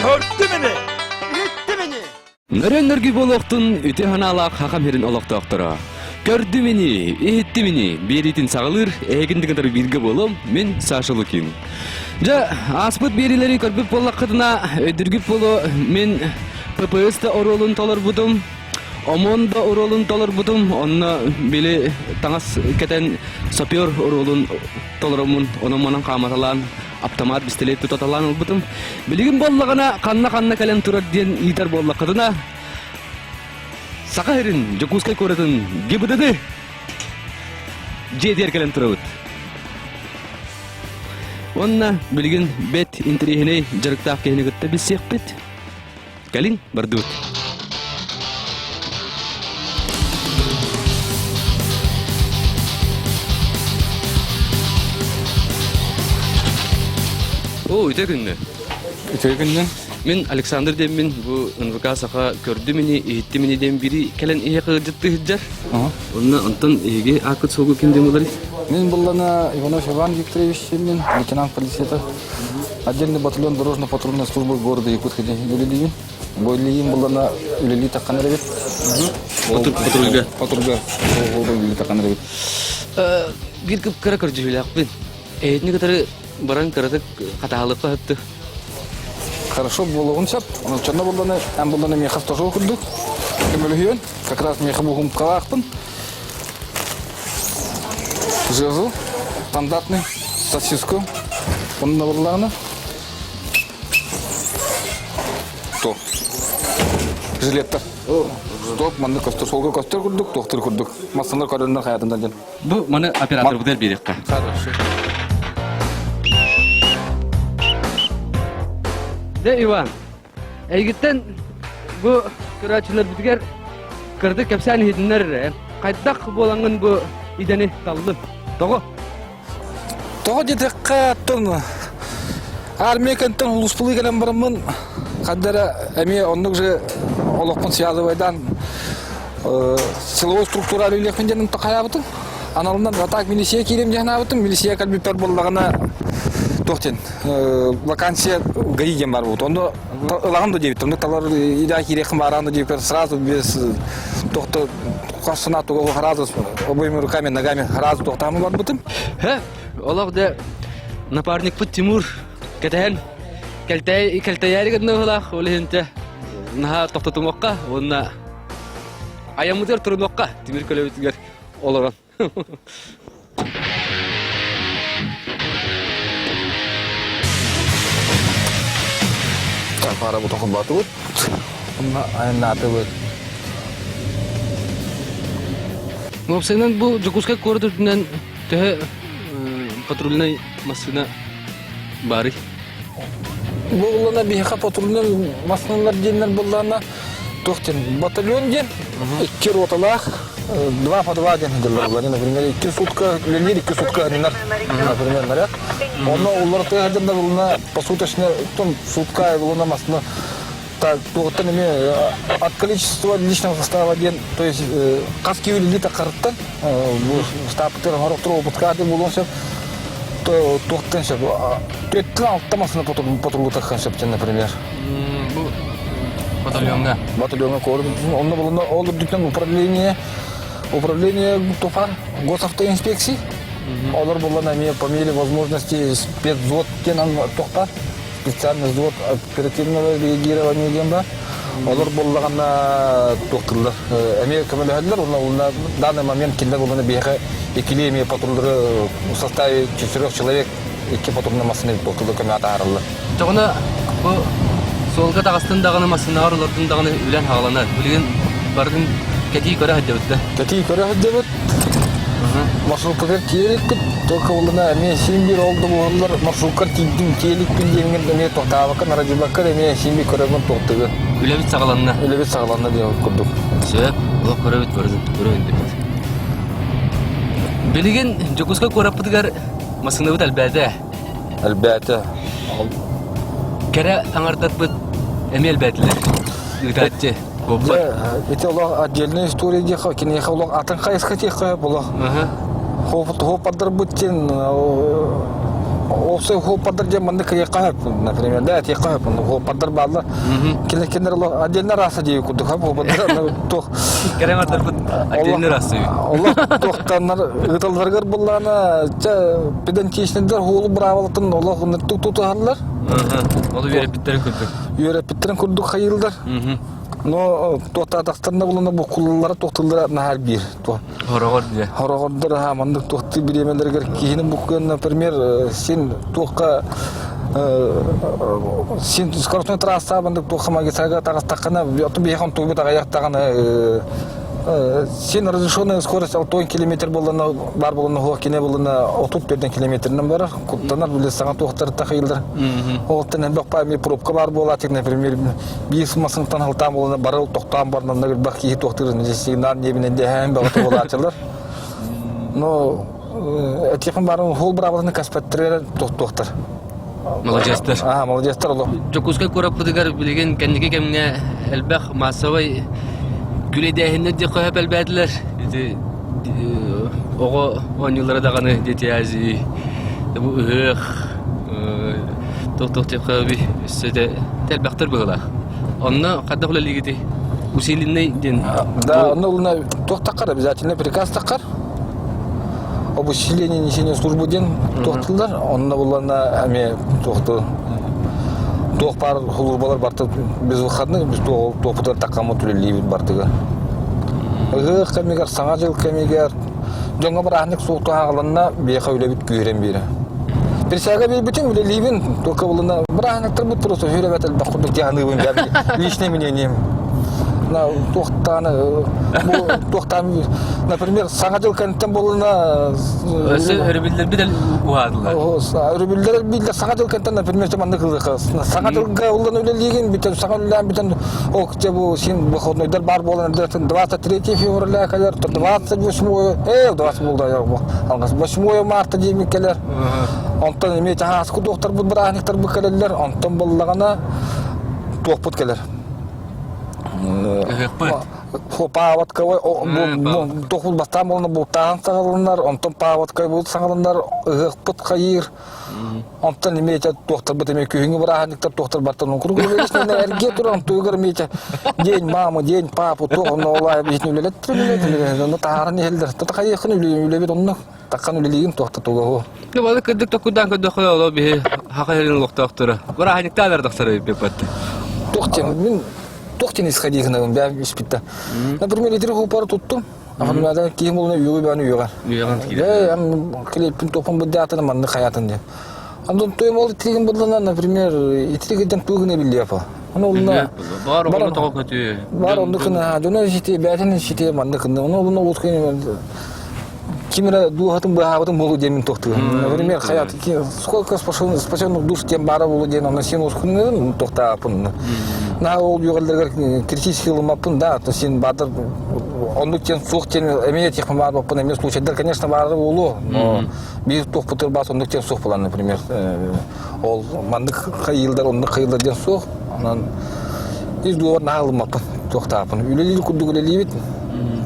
Көрдүм ини! Иһиттим ини! Нөрүөн-нөргүй буолуохтун үтүө санаалаах хахам сирин олохтоохторо. Көрдүм ини, иһиттим ини, биэриитин саҕалыыр, эһигин кытары бииргэ буолуом, мин Саша Лукин. Дьэ, ааспыт биэриилэри көрбүт буоллаххытына, өйдүргүт буолуо, мин ППС да оруолун толорбутум, ОМОН да оруолун толорбутум, онно били таҥас кэтэн сапер оруолун толороммун, онон-манан хааматалаан аптамаат бистэлиэт тутаталаан ылбытым. Билигин буоллаҕына ханна-ханна кэлэн турар диэн ыытар буоллаххытына, Саха сирин Дьокуускай куоратын ГИБДД дьиэтигэр кэлэн турабыт. Уонна билигин бэт интэриэһинэй дьарыктаах киһини кытта билсиэхпит. Кэлиҥ, бардыбыт. Оо, үтө күннү. Үтө күннү. Мин Александр диэммин бу НВК Саха көрдүм ини, иһиттим ини диэн бири кэлэн иһэ кыдьытты сылдьар. Онно онтон эһиги ааккыт суолгу ким диэн буларый? Мин буллана Иванов Иван Викторович мин лейтенант полицията. Отдельный батальон дорожно-патрульной службы города Якутска үлэлиибин. Бу үлэлиим буллана үлэлии таххан эрэбит. Патрульга. Патрульга. Үлэлии таххан эрэбит. Биир кып-кыра көрдьүһүүлээхпин. Эһитини кытары баран кыратык хатаһалыкка сытты. Хорошо буолуоҕун сөп. Ончонно буллана, эн буллана миэхэ стажер курдук. Көмөлөһүөн. Как раз миэхэ буһумкалаахпын. Жезл стандартный, сосиску. Онно буоллаҕына то жилеттар. Стоп, манны көстөр, солга көстөр курдук, туохтур курдук. Массанар көрөннөр хаятынан ден. Бу маны операторбытыгар биэриэххэ. Хорошо. Дэ Иван, Эйигиттэн бу көрөөччүлэрбитигэр кырдык кэпсээн иһитиннэр эрэ. Хайдах буолаҥҥын бу идэни таллын? Тоҕо? Тоҕо диэтэххэ, оттон армия кэнтэн улууспулуу кэлэн бараммын, ханна эрэ эмиэ оннук же олохпун связывайдаан силовой структура үлэлиэхпин диэн хайаабытым. Аналынан атак милиция киирим диэн аабытым. Милиция кэлбиппэр буоллаҕына туох диэн вакансия ГАИ диэн бар буолбут. Онно ылаҕын да диэбит. Онно талар идаа киириэххин бааран да диэбиппэр сразу без тохто хас санаа туга сразу обоими руками ногами сразу тохтаамы барбытым. Хэ, олох да напарникпыт Тимур кэтэһэн кэлтэйээри гынна быһыылаах ол иһин наһаа тохтотумуохха уонна айаммытыгар турунуохха тимир көлөбүтүгэр олорон. Так, пара бу тохуллаатыбыт. Онно айаннаатыбыт. Уопсайынан бу Дьокуускай куорат үрдүнэн төһө патрульнай массыына баарый? Бу буллана биһиэхэ патрульнай массыыналар диэннэр буллаана туох диэн батальон диэн икки роталаах два по два диэн сылдьаллар например икки сутка үлэлиир икки сутка ыннар например наряд онно улар тыаһырдыннар улуна посуточно сутка улуна массыына так туохтан эмиэ от количества личного состава диэн то есть хас киһи үлэлии таххарыттан бу штабтар оҥорохтор опытка буолуон сөп туохтан сөп түөттэн алта массыына патруллутаххан сөп например Бу батальоҥҥа. Батальоҥҥа куорат онно булунна ол үрдүттэн управление управление ТУФА госавтоинспекции олор буллан эмиэ по мере возможности спецвзвод диэн туохтар специальный взвод оперативного реагирования диэн бар олор буллаҕына туохтууллар эмиэ көмөлөһөллөр уонна на данный момент кинилэр буллана биһиэхэ иккилии эмиэ патруллары в составе четырех человек икки патрульный массыына туохтууллар көмө атаараллар Тоҕуна бу Суолга таҕыстын даҕаны, массыынаҕар олордун даҕаны үлэн хааланар. Билигин барытын кэтии көрө сылдьабыт да. Кэтии көрө сылдьабыт. Маршруткатыгар тиийэ только улана эмиэ син биир ол да буоллар маршруккар тиийдим тиэликпин диэҥҥин эмиэ тохтообокко нарадьыбакка эмиэ син биир көрөммүн тохтугун. Үлэбит саҕаланна. Үлэбит саҕаланна диэн курдук. Сөп, олох көрөбүт барытын көрө илдибит. Билигин Дьокуускай куораппытыгар массыынабыт элбээтэ. Элбээтэ. Кэрэ аҥардарбыт эмиэ элбээтилэр. Ыытааччы. Дьэ, ити олох отдельная история диэххэ, киниэхэ олох атын хайысха диэххэ олох. Хооппардарбыт диэн уопсай хооппардар диэн маннык кыйахха например, да, этиэххэ хооппардар бааллар. Кинилэр олох отдельно раса диэби курдук, хооппардар туох Кэрэ аҥардарбыт отдельно раса Олох туохтаннар ыыталларыгар буллаана, чэ, педантичныйдар хуолу быраабалатын олох тутуһаллар. Ол үөрэппиттэрин курдук. Үөрэппиттэрин курдук хайыыллар. Но туохтаатахтарына булана буккуллара туохтууллара наһаар биир. Хороҕор диye. Хороҕордор аха маннык туохтуу бириэмэлэригэр киһини буккуйан, например, син туохха син скоростной трасса маннык туохха магистрага таҕыстаххына, оту биһиэхэ туйбут аҕыйахтаҕына син разрешенная скорость 60 километр буоллана бар буоллана хуох кине буоллана 34 километрынан барар. Куттанар биле саҥа туохтар тахыйлар. Оттон элбэх паами пробка бар буолаатык, например, биир массыынаттан халтаан буолана бары тохтоон барнанна элбэх киһи туохтуурун сигнал диэбинэн дэһээн бөҕөтө буолааччылар. Но этиэхин баарын хуол быраабыланы каспаттар туохтуохтар. Молодецтар. Аа, молодецтар олох. Дьокуускай куораппытыгар билигин кэнники кэмҥэ элбэх массовай күлэйдээһиннэр диэххэ сөп элбээтилэр. Ити оҕо оонньуулара даҕаны Дети Азии, бу ыһыах, туох-туох диэххэ өссө да элбэхтэр быһыылаах. Онно хайдах үлэлиигитий? Усиленный диэн. Да, онно улуна туох таххар, обязательно приказ таххар. Об усилении несения службы диэн туохтулар. Онно буллана эми туохту туох баар службалар барты без выходных біз туохпутугар таккаммыт үлэлиибит бартыгар. Ыһыах кэмигэр, Саҥа дьыл кэмигэр дьоҥҥо бырааһынньык суолтаһаҕаланна биэхэ үлэбит күүһүрэн биэрэ. Присяга биэрбитим, үлэлиибин, только булына бырааһынньыктарбыт просто үһүрэ элбэх курдук дьаһаныыбын личное мнением. На туохтааны бу туохтаан например Саҥа дьыл кэнниттэн буоллуна Өссө өрөбүллэрбит уһаатылар. Өрөбүллэр биллэр Саҥа дьыл кэнниттэн например маннык ылыха. Саҥа дьылга уллан үлэлиигин бүтэн саҥа үлэлээн бүтэн ок дьэ бу син выходнойдар баар буолан 23 февраля кэлэр 28 20 буолда алгас 8 марта диэмик кэлэр. Онтон эмиэ чаһааскы туохтарбыт бырааһынньыктарбыт кэлэллэр. Онтон буоллаҕына туохпут кэлэр. Ыһыахпыт. Паводковой туохпут бастаан буолна бултаан саҕаланар, онтон паводковой булт саҕаланар, ыһыахпыт хайыыр. Онтон эмиэ туохтарбыт эмиэ күһүҥҥү бырааһынньыктар туохтар бартан куруук эргиэ туран туйгар эмиэ день мамы, день папы туох онно олай биһитин үлэлэттэр онно таһааран иһэллэр. Тата хайыаххын үлэбит онно такхан үлэлиигин туохта туга Ну, балы кырдык токудаан көрдөххө оло биһи хаха хэрин олохтоохторо. Бырааһынньыктаалар тахсар эбиппэт. Туох диэн мин туох диэн исходи гынабын бэйэм испиттэ. Например, итирик упары туттум. Ахырмадан киһим болуна үйөҕү бааны үйөҕөр. Үйөҕөн киирэр. Э, клеппин топун быддаатына манны хаятын диэн. Андон туйм ол итиригин буллана, например, итиригиттен тугуна биллиэпа. Ону олуна Бар ону тоҕо көтү. Бар онну кына, дьоно сити бээтин сити манны кына. Ону олуна улут кына ким эрэ дууһатын быһаабытын буолу диэн мин тохтугун. Например, хаят сколько спасенных душ тем баара буолу диэн онно син ускуннарын тохтааппын. На ол үөҕэллэригэр критически ылымаппын да, то син баатар оннук тен суох тен эмиэ техпин баар эмиэ случайдар, конечно, баара буолуо, но биир туохпутугар баас оннук тен суох буолан, например, ол маннык хайыылдар, оннук хайыылдар диэн суох. Онон ис дуобар наһаа ылыммаппын, туохтааппын. Үлэлиир курдук үлэлиибит,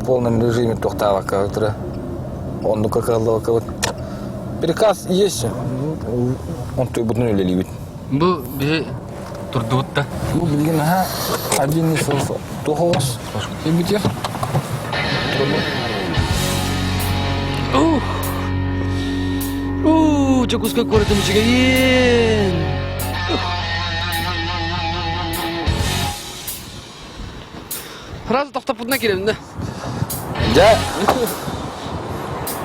в полном режиме туохтаабакка ытыра. Оннукка кыһаллыбаккабыт. Приказ есть, онтуйбутун үлэлиибит. Бу биһи турдубут да. Бу билигин наһаа один из туох Кимбитиэх? Ух! Уу, Дьокуускай куоратым үчүгэйин! Сразу тохтоппутуна киирэмнэ. Дьэ,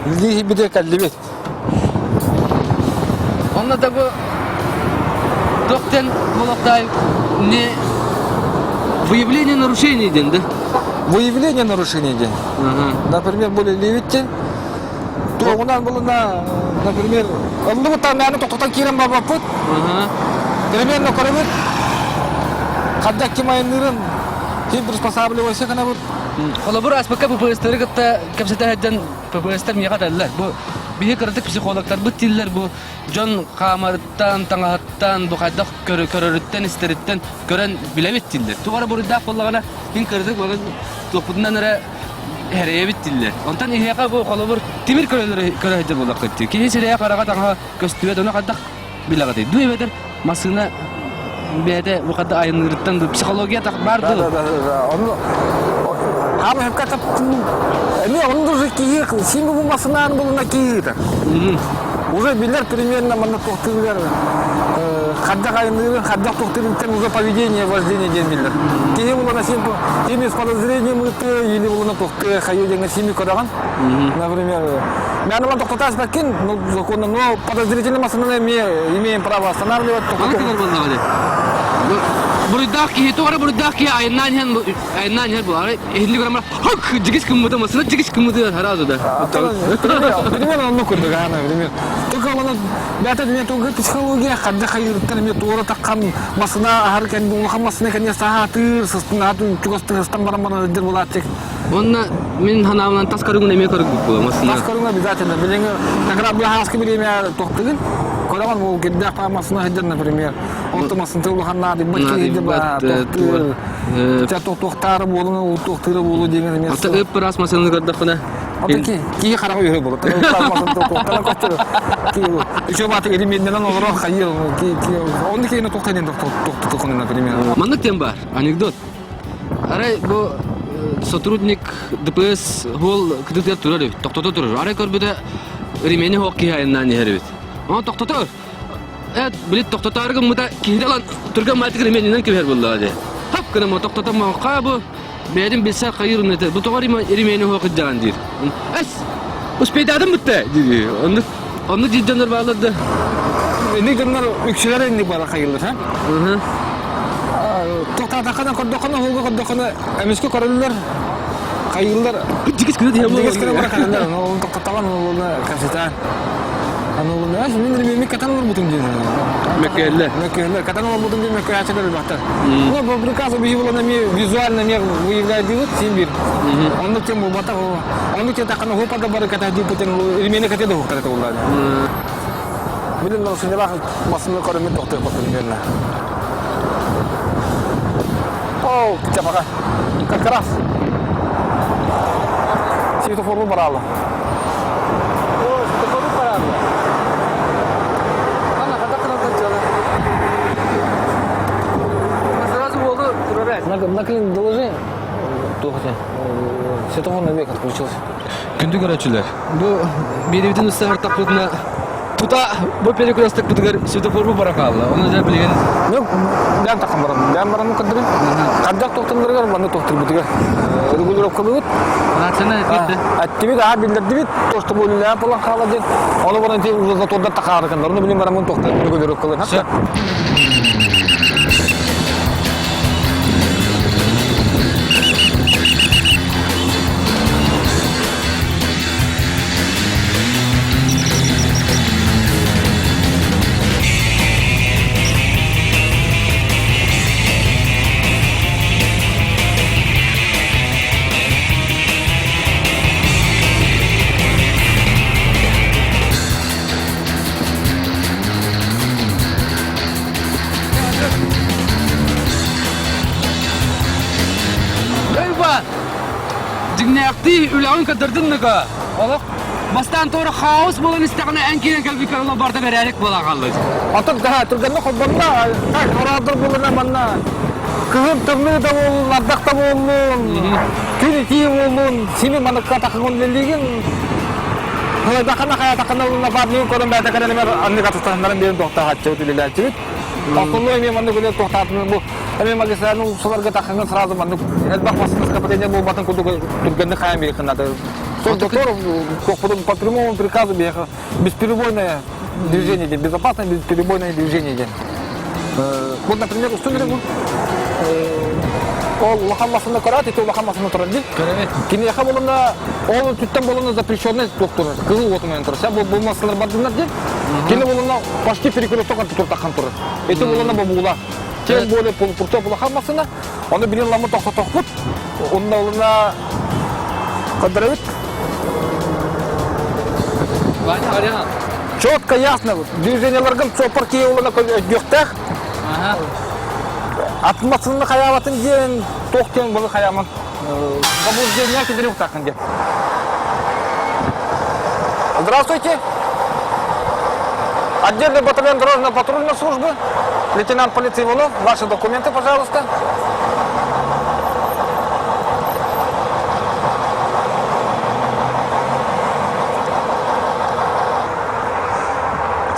илии кэллибит. Онно да бу туох диэн буолуохтаай? не выявление нарушений диэн да? Выявление нарушений диэн. Например, бу левиттен туоҕунан булуна, например, оннугуттан мээнэ тохтотон киирэн барбаппыт. Примерно көрөбүт. Хадда ким айанныырын ким приспосабливайся гынабыт. Холобур, ааспыкка ППС-тары кытта кэпсэтэ сылдьан ППС-тар миэхэ этэллэр. Бу биһи кыратык психологтарбыт дииллэр бу дьон хаамарыттан, таҥаһыттан, бу хайдах көрөрүттэн, истэриттэн көрөн билэбит дииллэр. Туох эрэ буруйдаах буоллаҕына, мин кыратык туохпутунан эрэ эрэйэбит дииллэр. Онтон иһиэхэ бу холобур тимир көлөлөрү көрө сылдьар буоллаххыт дии. Киһи сирэйэ-хараҕа таҥаһа көстүбэт, ону хайдах билэҕитий? Дуу эбэтэр массыына бэйэтэ бу хадда айанныырыттан психология так баар Да, дуу? да, да, да. Онно Хаама хепка Эмиэ онно уже киһи син бу массынаан булуна киһи ыытар. Уже билэр примерно манна туохтуургар хайдах айанныырын, хайдах туохтуурун уже поведение вождения диэн биллэр. Киһи булана син кими с подозрением ыытыы или булана туохтыы хайыы диэҥҥэ сими көрөҕүн. Например, мен ылан тоқтатаспаккин, ну, законно, но подозрительный массыынаны эмиэ имеем право останавливать. Маны кэлэр буоллаҕа дии. Буруйдаах киһи, туох эрэ буруйдаах киһи айаннаан иһэн айаннаан иһэр буолар. Иһинни көрөн хак дьигис гыммыта массыына дьигис гыммыта сразу да. Примерно онно курдук аана, пример. Только оны бэйэтэ эмиэ туга психология хадда хайыырыттан эмиэ туора таххан массыына аһар кэн улахан массыына кэнниэ саатыыр, сыстын аатын чугастын ыстан баран баран ыддыр булааччык. Уонна мин санаабынан тас көрүҥүн эмиэ көрүгүт була массыына. Тас көрүҥ обязательно. Билиҥҥи как раз быһааскы бириэмэ тохтугун. Көрөҕүн ол кирдээх массыына сылдьар, например. Онто массыына улахан наадыйбат киһи тохтуур. Туохтаары буолуҥ, туохтыыра буолуо диэн эмиэ. Ата ып-ыраас массыынаны көрдөххүнэ. Ата киһи хараҕа үһү буолар. Еще бааты ременнэнэн олорор хайыр. Онно киһини туохтан тохтотоххун, например. Маннык тем бар, анекдот. Арай бу сотрудник ДПС уол кытытыгар турар эбит, тохтото турар. Арай көрбүтэ ремени суох киһи айаннаан иһэр эбит. Ону тохтотор. Эт, билит тохтотоору гыммыта киһитэ ылан түргэн маатык ременинэн кэбиһэр буоллаҕа дии. Хап гына тохтотоммо хаа бу бэйэтин билсэр хайыыр этэ. Бу тоҕо ремени суох илдьэҕин диир. Эс, успейдаатым бүттэ диир. Оннук оннук диир дьоннор бааллар да. Инник дьоннор үксүлэрэ инник бара хайыыллар, ха? Тохтаатаххына көрдөххүнэ, уһуга көрдөххүнэ, эмискэ көрөллөр, хайыыллар. Дьигис гына диһэ Дьигис гына бара хайыыллар. Ол тохтотоҕон олуна кэпсэтэн. Аны олуна, мин ремени катан олорбутум диэн. Мөккүөллэр. Мөккүөллэр. Катан олорбутум диэн мөккүөччүлэр элбэхтэр. Ну, по приказу биһи булан эмиэ визуально эмиэ выявляй диибит, син биир. Оннук тем буолбатах. Оннук тиэтэххинэ уһупа да бары кэтэх дииппитин ремени кэтэ да уһуктар этэ буоллаа. Билин нарушениелаах массыына көрөммүн тохтуохпут примерно. О, чапака. Как раз. Светофору баралы. О, светофору баралы. Ана, когда Сразу болду турар. На клин доложи. Туохте. Светофорный век отключился. Күндү көрөөччүлэр, бу биэрэбитин устаһартахпытына тута бу перекрестокпытыгар светофорбу бара хаалла. Оны дьэ билигин Ну, дэм тахсан баран, дэм баран көрдөрүн. Хардах тохтулларыгар манна тохтурбутугар. Регулировкалыыбыт. Рацияны этбит Аттибит, аа биллэрдибит, то, что үлэлээн буолан хаала диэн. Ону баран ти уже затордар тахаарыканнар. Ону билин бараммын тохтор регулировкалыын. Все. Иван, дьиҥнээхтии үлэҕин көрдөрдүн ныка. Олох бастаан туора хаос буолан истэҕинэ эн киирэн кэлбиккэр олох барыта бэрээдэк буола хааллы. Атын да түргэнник холбонно, так ораатор буолуна манна кыһын тымныы да буоллун, ардах да буоллун, күн итии буоллун, сими маныкка тахыгын үлэлиигин Хайдахына хайатахына улуна баар көрөн бэйэтэ кэлэн эмэр аннык атастаһыннаран биэрэн туохтаахаччыбыт үлэлээччибит. Оттонну эмиэ маннык үлэ туохтаатынын бу эмиэ магистральный уулуссаларга таххаҥҥын сразу маннык элбэх массыына скопление буолбатын курдук түргэнник хайан биэриэххин наада. Затор по прямому приказу биһиэхэ бесперебойное движение диэн, безопасное бесперебойное движение диэн. Вот, например, устун бу. Ол улахан массыына көрөөт, ити улахан массыына турар дии. Киниэхэ булуна, ол түттэн булуна запрещенный туох турар, кызыл уотунан турар. Бу бу массыналар бардыннар дии. Кини булуна почти перекресток туртахан турар. Ити булуна бобуула. Тем более полупуртоп улахан массыына. Ону билин ламы тохтотохпут. Онно олуна көрдөрөбүт. Четко, ясно. Движенияларгын суоппар киһи улана өйдүөхтээх. Атын массыынаны хайаабатын диэн туох диэн былы хайааман заблуждение киллэриэхтааххын диэн. Здравствуйте. Отдельный батальон дорожно-патрульной службы. Лейтенант полиции Иванов, ваши документы, пожалуйста.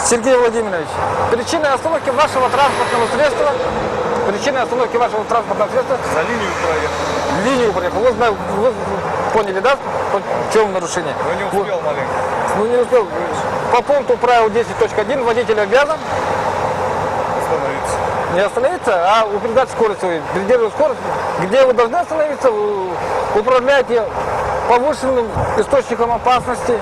Сергей Владимирович, причина остановки вашего транспортного средства, причина остановки вашего транспортного средства... За линию проехал. Линию проехал. Вы, вы поняли, да, в чем нарушение? Ну не успел маленько. Ну не успел. По пункту правил 10.1 водитель обязан остановиться. Не остановиться, а упреждать скорость свою, придерживать скорость. Где вы должны остановиться, вы управляете повышенным источником опасности.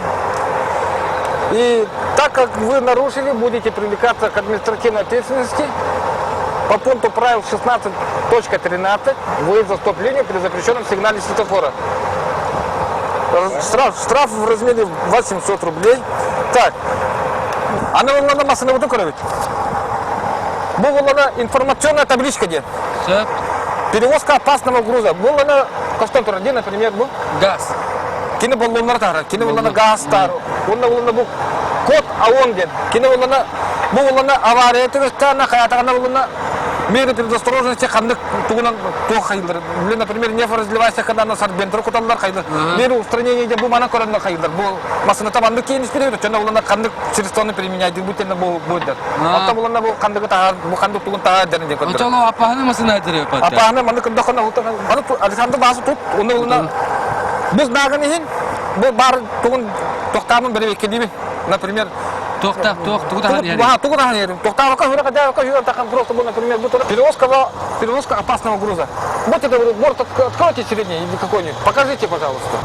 И так как вы нарушили, будете привлекаться к административной ответственности по пункту правил 16.13 выезд за стоп-линию при запрещенном сигнале светофора. Штраф, штраф в размере 800 рублей. Так, аны онлана массыынабытын көрөбүт. Бу буоллана информационная табличка диэн. Сөп. Перевозка опасного груза. Буоллана костон турар диэн, например, бу. Газ. Кини боллоннар таһара. Кини буоллана газ таар. Уонна буоллана бу код АОН диэн. Кини буоллана бу буоллана авария түбэстээнэ хайатаҕына буоллана меры предосторожности ханнык тугунан туох хайыллар. Блин, например, неф разливайся, когда на сорбентер куталлар хайыллар. Меры устранения бу манан көрөннөр хайыллар. Бу массыната маннык киин испире өтөнө булана ханнык средствоны применять бу тенне бу буйдар. Отто булана бу хандыгы таһар, бу хандык тугун таһар дерин деп көрдөр. Очоло апаһаны масына дереп атта. Апаһаны маннык көрдөхөнө маны Александр баасы тут, оны булана бу знагын иһин бу бар тугун тохтаамын бэрэ Например, Тохта, тох, тугу таһан иһэр. Тугу тугу таһан иһэр. Тохтаабакка хүрэ кадаа хүрэ тахан просто бу, например, бу перевозка перевозка опасного груза. Будьте добры, борт откройте средний или какой-нибудь. Покажите, пожалуйста.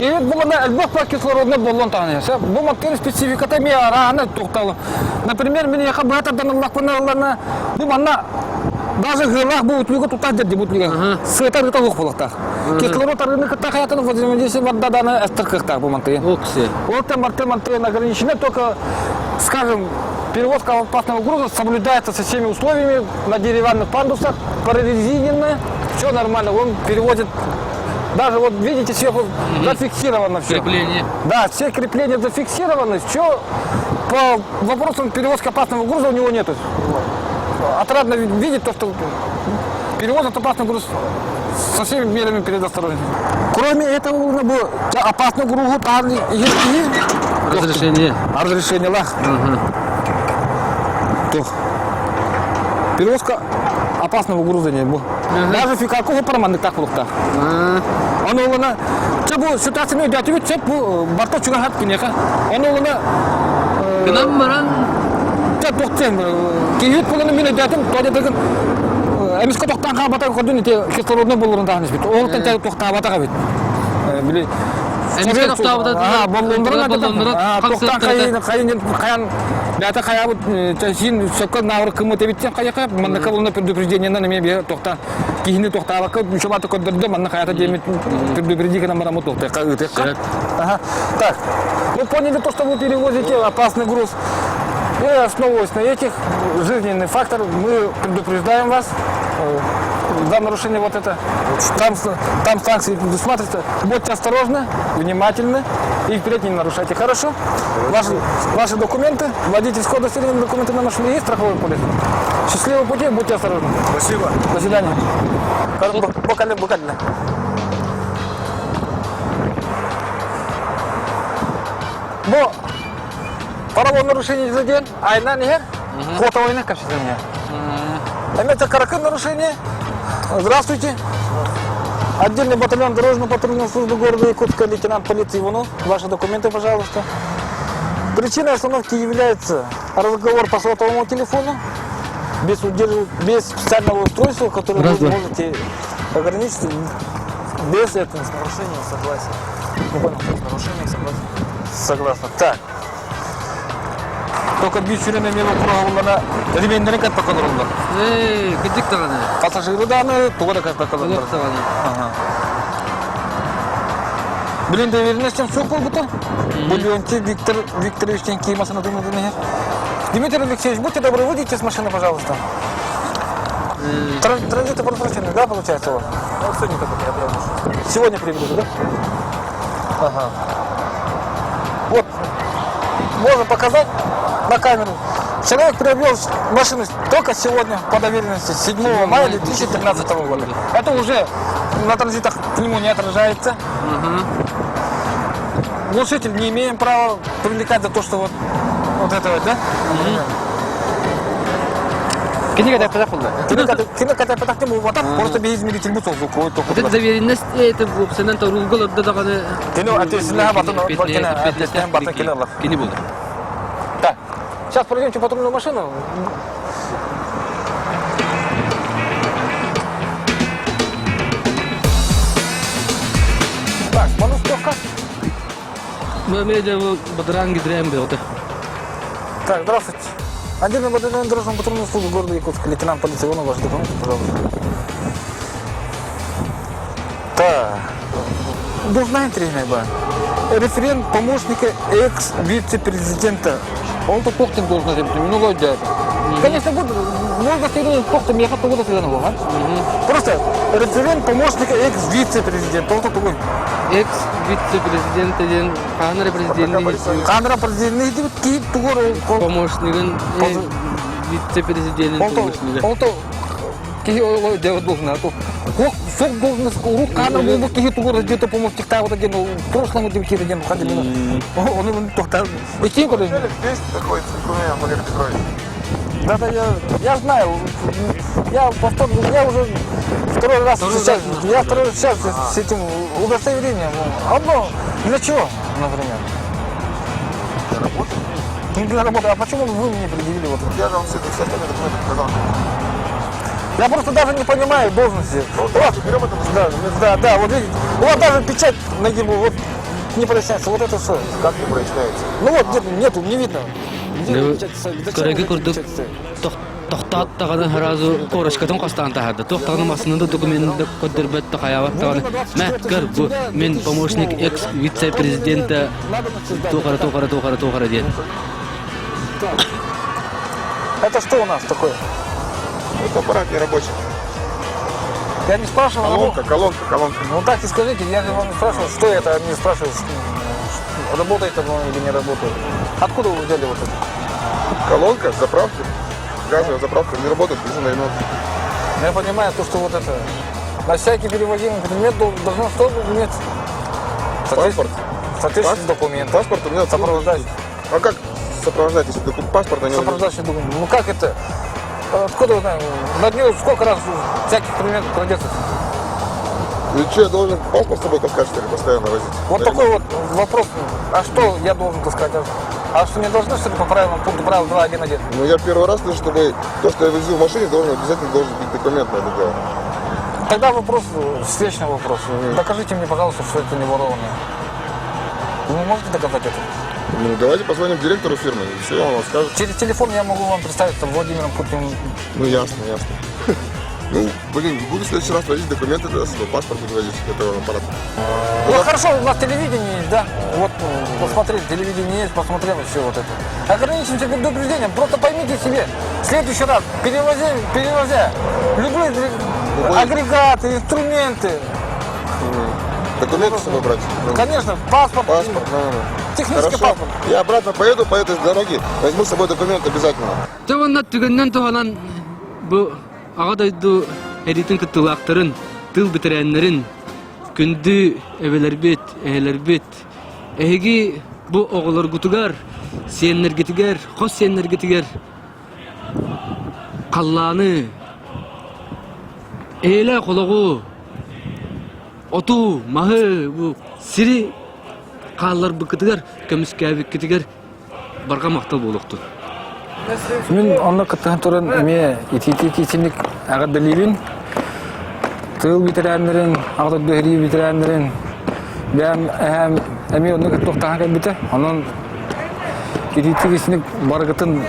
Киһит булана элбэх па кислородный баллон таһан иһэр. Бу мактын спецификата ми араана тохталы. Например, мин яха быһатардан ыллахпына ыллана бу манна даже гылах бу утлуга тутар дерди бу утлуга. Сыта рыта лух булактах. Кислород арыны кытта хаятын взаимодействие барда эстер кыхтах бу мантыгын. Окси. Вот мартын мантыгын ограничены только, скажем, перевозка опасного груза соблюдается со всеми условиями на деревянных пандусах, прорезиненная, все нормально, он перевозит даже вот видите, сверху зафиксировано все. Крепление. Да, все крепления зафиксированы, все по вопросам перевозки опасного груза у него нету. Отрадно видеть то, что перевозят опасный груз со всеми мерами предосторожности. Кроме этого, было опасный грузу там Разрешение. Разрешение лах. Тух. Перевозка опасного груза не был. Даже фикакого парманнык так булукта. Оны олана чэ бу ситуацияны өйдөтүбүт сөп бу барта чугаһат киниэхэ. Оны олана Гынан баран чэ тохтен киһит буланы мин өйдөтүм тоодетыгын эмиске тохтаан хаабата көрдүн ити кислородный боллорун таһан испит. Ол тен тохтаабатаха бит. Били Эмиске тохтаабата боллондорун тохтаан хайын хайын хайан бята хайабыт син сөккө наавыр кымыт эбиттен хайака маннака булна предупреждениенан эме бе тохта киһини тохтаабакка учебаты көрдөрдө манна хаята диэмит предупреди гынан бараммыт туохтайка ыытыахха ага так вы поняли то что вы перевозите опасный груз и основываясь на этих жизненный фактор мы предупреждаем вас за нарушение вот это там, там санкции предусматриваются. Будьте осторожны, внимательны и впредь не нарушайте. Хорошо? Ваши, ваши документы, водительское удостоверение, документы на машину есть, страховой полис. Счастливого пути, будьте осторожны. Спасибо. До свидания. Буквально, буквально. Бу правонарушение нарушение за день, айна не фото войны капсидания. Это каракы нарушение. Здравствуйте. Отдельный батальон дорожно-патрульной службы города Якутска, лейтенант полиции Иванов. Ваши документы, пожалуйста. Причиной остановки является разговор по сотовому телефону. Без, удерж... без специального устройства, которое Раз, вы два. можете ограничить, без этого. С нарушением согласия. Не понял. С нарушением согласия. Согласна. Так. Только бир сүрүн эмне кураллана ремендерин катпакка олороллор. Эй, кырдьык даҕаны. Пассажиры даҕаны туга да катпакка Олох олороллор. даҕаны. Ага. Блин, доверенностям суох буолбута. Бу Леонтий Виктор Викторович диэн киһи массыынатын ытын иһэр. Дмитрий Алексеевич, будьте добры, выйдите с машины, пожалуйста. Транзиты просрочены, да, получается у вас? Ну, сегодня только приобрел машину. Сегодня привезли, да? Ага. Вот, можно показать на камеру. Человек приобрел машину только сегодня по доверенности 7 мая 2013 года. Это уже на транзитах к нему не отражается. Глушитель не имеем права привлекать за то, что вот, вот это вот, да? Кини катаппатах буолла. Кини катаппатах тем буолбатах, просто без измеритель бут звуковой Вот это доверенность это буопсанан торулга олордо даҕаны Кини ответственность батын ответственность батын кини ылар. Кини буолар. Так, сейчас пройдемте патрульную машину. Так, Манустовка. Мамеде бадран гидрэм бөҕөтө. Так, здравствуйте. Отдельный батальон дорожного патрульной службы города Якутска, лейтенант полиции Иванов, ваши документы, пожалуйста. Так, должна интересная ба. Референт помощника экс-вице-президента. Он то похтин должен быть, ну лодя. Конечно, буду, можно следовать похтом, я хочу буду следовать, а? Просто референт помощника экс-вице-президента, он то такой. Экс-вице-президент диэн хаһан эрэ президенти Камера президент диэбит киһи тугу помощнигын вице-президенин Он то, помощнига. он то киһи ол дьэ должен, а то суох должность урут хаана буолбут киһи тугу где-то помощниктаабыта диэн в прошлом диэн киһи диэн хадимина. Ону тохтар. Иккин көрөйүн. Здесь находится документ, Валерий Петрович. Да, да, я, я знаю. Я повтор, я уже второй раз Второй сейчас, раз, я второй раз сейчас с этим удостоверением. Одно, для чего, например? Для работы. Не для работы. А почему вы мне предъявили вот это? Я же вам все, все остальные документы показал. Я просто даже не понимаю должности. Ну, У вас- давайте берем это. Да, да, да, вот видите, у вас даже печать на гербу, вот не проясняется, вот это что? Как не проясняется? Ну вот, нету, нету, не видно. Где Да, печать ставить? Зачем Көрөргө вот эти курдук печати ставить? тохтоот даҕаны сразу корочкатын хостоон таһаарда. Туох даҕаны массыынаны документ көрдөрбөт да хайаабат даҕаны. Мэ, көр, бу мин помощник экс-вице-президента туох эрэ туох эрэ туох эрэ туох эрэ диэн. Это что у нас такое? Это аппарат не рабочий. Я не спрашивал. Колонка, колонка, колонка. Ну так и скажите, я же вам не спрашивал, что это, не спрашивал, что- работает оно или не работает. Откуда вы взяли вот это? Колонка, заправки. Газовая заправка не работает, нужно на ремонт. Я понимаю, то, что вот это, на всякий перевозимый предмет дол- должно что иметь? Паспорт. Соответствующий документ. Паспорт у меня Сопровождающий. А как сопровождать, если документ паспорта не Сопровождающий документ. Ну как это? Откуда вы знаете? На дню сколько раз всяких предметов крадется? Ну что, я должен паспорт с собой таскать, что ли, постоянно возить? Вот На такой ремонт? вот вопрос. А что я должен таскать? А что не должны, что ли, по правилам пункту правил 2.1.1? Ну я первый раз слышу, чтобы то, что я везу в машине, должен обязательно должен быть документ на это дело. Тогда вопрос, встречный вопрос. Докажите мне, пожалуйста, что это не ворованное. Вы можете доказать это? Ну давайте позвоним директору фирмы, и все, он вам скажет. Через телефон я могу вам представиться Владимиром Путиным. Ну ясно, ясно. Ну, блин, буду в следующий раз возить документы тогда с собой, паспорт буду возить этого аппарата. Ну хорошо, у нас телевидение есть, да? Вот м, посмотрели, телевидение есть, посмотрел и все вот это. Ограничимся предупреждением, просто поймите себе, в следующий раз, перевозя, перевозя любые Любой- агрегаты, инструменты, Документы с собой брать? Ну, конечно, паспорт, Паспорт, ну, ну. технический Хорошо. паспорт. Я обратно поеду по этой дороге, возьму с собой документы обязательно. Дьэ уонна түгэнинэн туһанан бу аҕа дойду сэриитин кыттыылаахтарын, тыыл бэтэрээннэрин, күндү эбэлэрбит, эһэлэрбит, эһиги бу оҕолоргутугар, сиэннэргитигэр, хос сиэннэргитигэр халлааны, эйэлээх олоҕу, оту, маһы, бу сири хаалларбыккытыгар, көмүскээбиккитигэр барҕа махтал буолуохтун. Мин онно кыттыһан туран эмиэ итиитик-итинник эҕэрдэлиибин. Тыыл бэтэрээннэрин, Аҕа дойду сэрии бэтэрээннэрин бэйэм эһээм эмиэ онно кыттыахтаах кэлбитэ. Онон итиитик-итинник барыгытын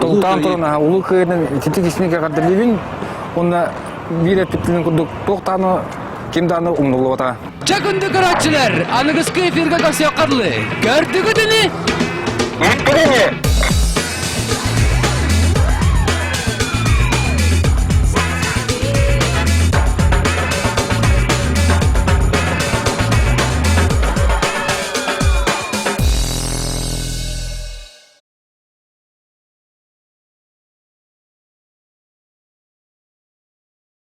толтаан туран улуу кыайыынан итиитик-итинник эҕэрдэлиибин. Уонна биир эппиттэрин курдук туох даҕаны ким даҕаны умнуллубата. Чэ күндү көрөөччүлэр, аныгыскы эфиргэ көрсүөххэ дылы. Көрдүгүт ини? Иттигини!